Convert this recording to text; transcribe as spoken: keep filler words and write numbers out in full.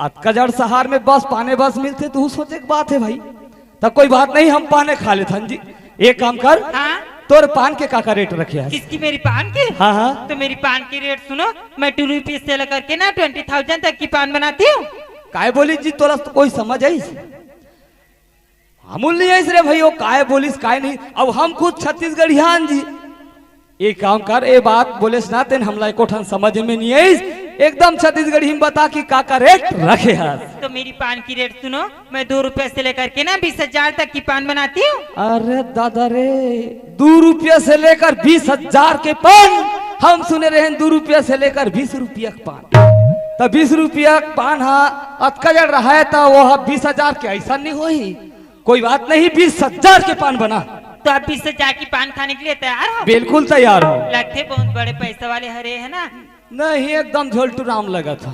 अतका जड़ शहर में बस पाने बस मिलथे, तू सोचे के बात हे भाई। त कोई बात नहीं, हम पाने खा लेथन जी। एक काम कर, हाँ? तोर पान के का का रेट रखे हस? किसकी, मेरी पान की? हाँ, हाँ। तो मेरी पान की रेट सुनो, मैं टू रुपीज से लेकर के ना ट्वेंटी थाउजेंड तक की पान बनाती हूँ। काय बोलिस जी, तोला तो कोई समझ आइस? हमू ल नइ आइस रे भाई, वो काय बोलिस काय नहीं। अब हम खुद छत्तीसगढ़ियान जी। एक काम कर, ए बात बोलेस ना तेन, हमला एको ठन समझ में नइ आइस। एकदम छत्तीसगढ़ी में बता कि का का रेट रखे हस। तो मेरी पान की रेट सुनो, मैं दो रुपए से लेकर के ना बीस हजार तक की पान बनाती हूँ। अरे दादा रे, दू रुपया से लेकर बीस हजार के पान। हम सुने रहेन दू रुपया से लेकर बीस रुपया के पान। त बीस रुपया के पान हा अतका जड़ रहा हे, त वो हा बीस हजार के अइसन नइ होही। कोई बात नहीं, बीस हजार के पान बना। तो आप बीस हजार की पान खाने के लिए तैयार हो? बिल्कुल तैयार हो। लगथे बहुत बड़े पैसे वाले हरे है ना? नहीं, एकदम झोलटू राम लगत हा।